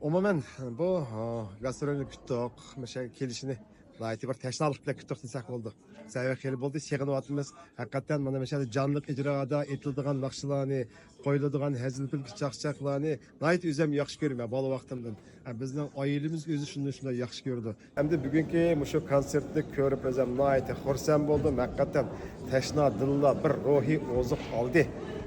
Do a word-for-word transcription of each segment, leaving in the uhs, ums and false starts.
ئومۇمەن، بۇ، ھە، گاسترولنى كۈتتۇق، مۇشۇ يەرگە كېلىشىنى ناھايىتى بىر تەشنالىق بىلەن كۈتتۇق دېسەك بولىدۇ. سەۋەبى خېلى بولدى، سېغىنىۋاتىمىز. ھەقىقەتەن مانا مۇشۇ يەردە جانلىق ئىجرادا ئېيتىلىدىغان ناخشىلارنى، قويۇلىدىغان ھەزىل كۈلكە چاقچاقلارنى ناھايىتى ئۆزۈم ياخشى كۆرىمەن بالا ۋاقتىمدىن. ھە، بىزنىڭ ئائىلىمىز ئۆزى شۇنى، شۇنداق ياخشى كۆرىدۇ. ئەمدى بۈگۈنكى مۇشۇ كونسېرتنى كۆرۈپ ئۆزۈم ناھايىتى خۇرسەن بولدۇم. ھەقىقەتەن تەشنا دىللار بىر روھىي ئوزۇق ئالدى.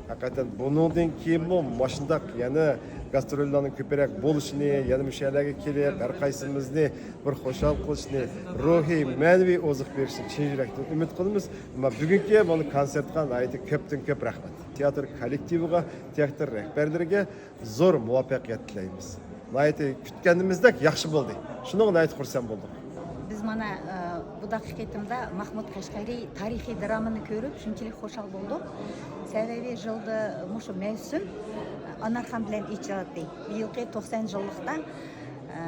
ھەقىقەتەن بۇنىڭدىن كېيىنمۇ ماشۇنداق يەنە گاستروللارنىڭ كۆپرەك بولۇشىنى، يەنە مۇشۇ يەرلەرگە كېلىپ ھەر قايسىمىزنى بىر خۇشال قىلىشىنى، روھىي، مەنىۋى ئوزۇق بېرىشىنى چىن يۈرەكتىن ئۈمىد قىلىمىز. ئەمما بۈگۈنكى مانا كونسېرتقا ناھايىتى كۆپتىن كۆپ رەھمەت. تىياتىر كوللېكتىۋىغا، تىياتىر رەھبەرلىرىگە زور مۇۋەپپەقىيەت تىلەيمىز. ناھايىتى كۈتكىنىمىزدەك ياخشى بولدى. شۇنىڭغا ناھايىتى خۇرسەن بولدۇق. بىز مانا، ئە، بۇ داقىقى قېتىمدا مەھمۇد قەشقەرى تارىخىي درامىنى كۆرۈپ شۇنچىلىك خۇشال بولدۇق. سەۋەبى يىلدا مۇشۇ مەۋسۇم ئانارخان بىلەن ئېچىلاتتى. بۇ يىلقى توقسان يىللىقتا، ئە،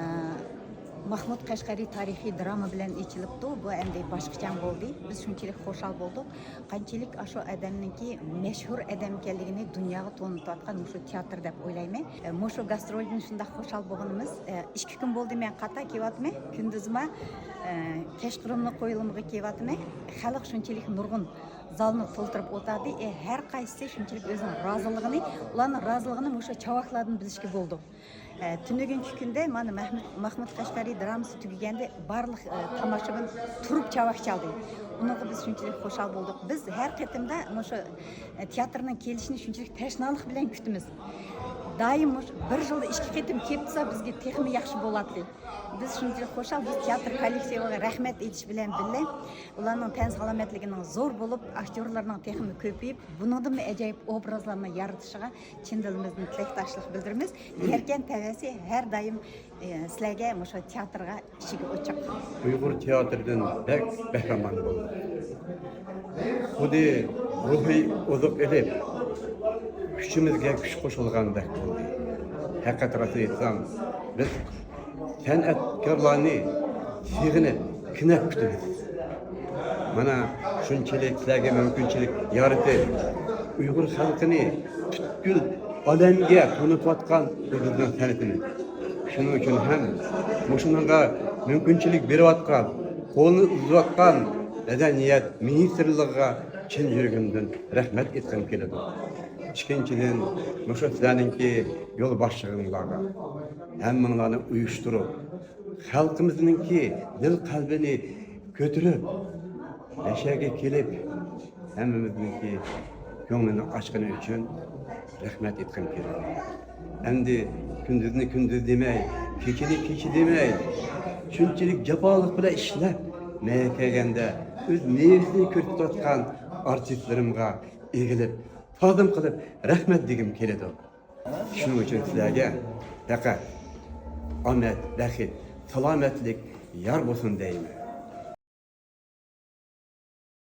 مەھمۇد قەشقەرى تارىخىي دراما بىلەن ئېچىلىپتۇ. بۇ ئەمدى باشقىچە بولدى. بىز شۇنچىلىك خۇشال بولدۇق. قانچىلىك ئاشۇ ئادەمنىڭكى مەشھۇر ئادەم ئىكەنلىكىنى دۇنياغا تونۇتۇۋاتقان مۇشۇ تىياتىر دەپ ئويلايمەن. ئە، مۇشۇ گاسترولدىن شۇنداق خۇشال بولغىنىمىز، ئە، ئىككى كۈن بولدى مەن قاتا كېلىۋاتىمەن. كۈندۈزما، ئە، كەچقۇرۇنما قويۇلمىغا كېلىۋاتىمەن. خەلق شۇنچىلىك نۇرغۇن زالنى تولتۇرۇپ ئولتۇردى. ئە، ھەر قايسىسى شۇنچىلىك ئۆزىنىڭ رازىلىقىنى، ئۇلارنىڭ رازىلىقىنى مۇشۇ چاۋاكلاردىن بىلىشكە بولىدۇ. ئە، تۈنۈگۈنكى كۈندە مانا مەھمۇد، مەھمۇد قەشقەرى درامىسى تۈگىگەندە بارلىق، ئە، تاماشىبىن تۇرۇپ چاۋاك چالدى. ئۇنىڭغا بىز شۇنچىلىك خۇشال بولدۇق. بىز ھەر قېتىمدا مۇشۇ، ئە، تىياتىرنىڭ كېلىشىنى شۇنچىلىك تەشنالىق بىلەن كۈتىمىز. دائىم مۇشۇ بىر يىلدا ئىككى قېتىم كېلىپ تۇرسا بىزگە تېخىمۇ ياخشى بولاتتى. بىز شۇنچىلىك خۇشال، بىز تىياتىر كوللېكتىۋىغا رەھمەت ئېيتىش بىلەن بىللە، ئۇلارنىڭ تەن سالامەتلىكىنىڭ زور بولۇپ، ئاكتيورلارنىڭ تېخىمۇ كۆپىيىپ، بۇنىڭدىنمۇ ئەجايىپ ئوبرازلارنى يارىتىشىغا چىن دىلىمىزدىن تىلەكداشلىق بىلدۈرىمىز. يەركەن تەۋەسى ھەر دائىم، ئى، سىلەرگە مۇشۇ تىياتىرغا ئىشىكى ئوچۇق. ئۇيغۇر تىياتىرىدىن بەك بەھرىمەن بولدۇم. خۇددى روھىي ئوزۇق ئېلىپ، كۈچىمىزگە كۈچ قوشۇلغاندەك بولدى. ھەقىقەت راست ئېيتسام، بىز سەنئەتكارلارنى سېغىنىپ، كۈنەپ كۈتىمىز. مانا شۇنچىلىك سىلەرگە مۇمكىنچىلىك يارىتىپ، ئۇيغۇر خەلقىنى پۈتكۈل ئالەمگە تونۇتۇۋاتقان بۇ بىزنىڭ سەنئىتىمىز. شۇنىڭ ئۈچۈن ھەم مۇشۇنىڭغا مۇمكىنچىلىك بېرىۋاتقان، قولىنى ئۇزىتىۋاتقان مەدەنىيەت مىنىستىرلىقىغا چىن يۈرىكىمدىن رەھمەت ئېيتقۇم كېلىدۇ. ئىككىنچىدىن، مۇشۇ سىلەرنىڭكى يول باشچىلىقىڭلارغا، ھەممىڭلارنى ئۇيۇشتۇرۇپ، خەلقىمىزنىڭكى دىل قەلبىنى كۆتۈرۈپ، مەشەگە كېلىپ، ھەممىمىزنىڭكى كۆڭلىنى ئاچقىنى ئۈچۈن رەھمەت ئېيتقۇم كېلىدۇ. ئەمدى كۈندۈزنى كۈندۈز دېمەي، كېچىنى كېچە دېمەي، شۇنچىلىك جاپالىق بىلەن ئىشلەپ، مەيگە كەلگەندە ئۆز مېۋىسىنى كۆرسىتىۋاتقان ئارتىسلىرىمغا ئېگىلىپ، تازىم قىلىپ رەھمەت دېگۈم كېلىدۇ. شۇنىڭ ئۈچۈن سىلەرگە پەقەت ئامەت، بەخت، سالامەتلىك يار بولسۇن دەيمەن.